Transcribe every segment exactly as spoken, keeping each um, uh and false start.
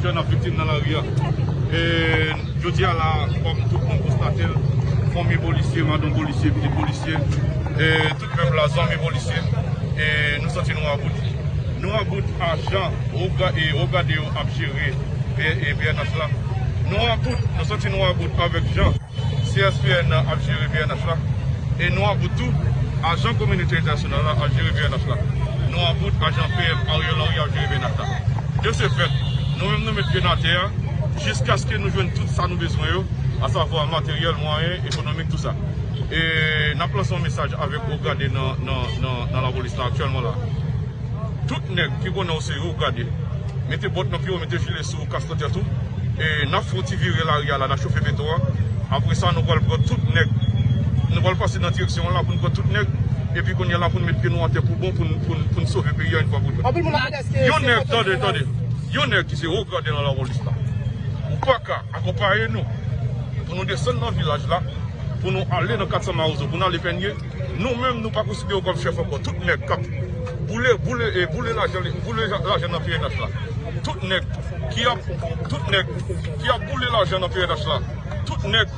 Jan n ap viktim nan lari a. E, jodi a la, kòm tout moun konstate l, fanmi polisye, madanm polisye, pitit polisye, e, tout pèp la, zanmi polisye, e, nou santi nou about. Nou about a jan wo ga-, e, wo gade yo ap jere P-, e, P N H la. Nou about, nou santi nou about avèk jan C S P N nan ap jere P N H la. E nou about tou, a jan kominote entènasyonal la ap jere P N H la. Nou about a jan P M Ariel Henry ap jere P N H la. De ce fait, nou menm nou met pye n atè a, jiskaske nou jwenn tout sa nou bezwen yo, asavwa materyèl, mwayen, ekonomik, tout sa. E n ap lanse yon mesaj avèk wo gade nan, nan, nan, nan lapolis la aktyèlman la. Tout nèg ki konnen w se wo gade, mete bòt nan pye w, mete jile sou w, kas nan tèt ou. E n ap fè yon ti vire lari a la, n ap chofe beton an. Apre sa, nou pral pran tout nèg. Nou pral pase nan direksyon an la pou n pran tout nèg. Epi kounye a la pou n met pye nou atè pou bon, pou n, pou n, pou n sove peyi a yon fwa pou tout. Yon nèg, tande, tande. Yon nèg ki se wo gade nan lapolis la, ou pa ka akonpaye nou pou nou desann nan vilaj la, pou nou ale nan kat san Mawozo, pou n ale pènye. Nou menm, nou pa konsidere w kòm chèf ankò. Tout nèg k ap boule, boule, e, boule lajan, boule lajan nan P N H la. Tout nèg ki ap, tout nèg ki ap boule lajan nan P N H la. Tout nèg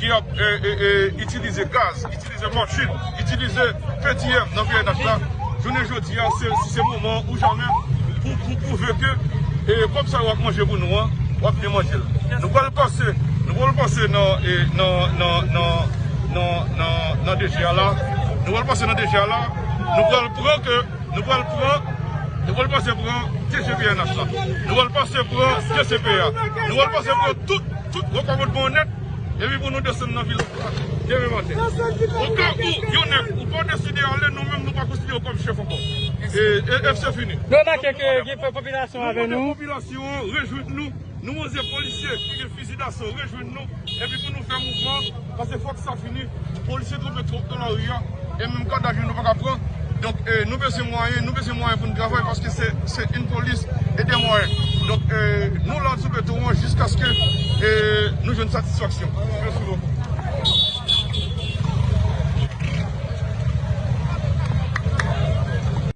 ki ap, e, e, e, itilize gaz, itilize machin, itilize P D M nan P N H la. Jounen jodi a, se, se moman ou jamè pou, pou pwouve ke, e, kòb sa yo ap manje pou nou an, w ap byen manje l. Nou pral pase, nou pral pase nan, e, nan, nan, nan, nan, nan, nan D G a la. Nou pral pase nan D G a la. Nou pral pran ke, nou pral pran, nou pral pase pran D G P N H la. Nou pral pase pran D C P a. Nou pral pase pran tout, tout wo kòmandman nèt. Epi pou nou desann nan vilaj la demen maten. Oka ou, yon nèg, ou pa deside ale, nou menm nou pa konsidere w kòm chèf ankò. E, e, e se fini. Nou remake ke gen popilasyon avè nou. Popilasyon an, rejwenn nou. Nou manzè polisye ki gen fizi daso, rejwenn nou. Epi pou nou fè mouvman, paske fòk sa fini. Polisye twonpe twòp nan lari a. E menm kadav yo nou pa ka pran. Donk, e, nou bezwen mwayen, nou bezwen mwayen pou n travay paske se, se une police et des moyens. Donk, e, nou la sou beton an jiskaske, e, nou jwenn satisfaksyon. Mèsi bokou.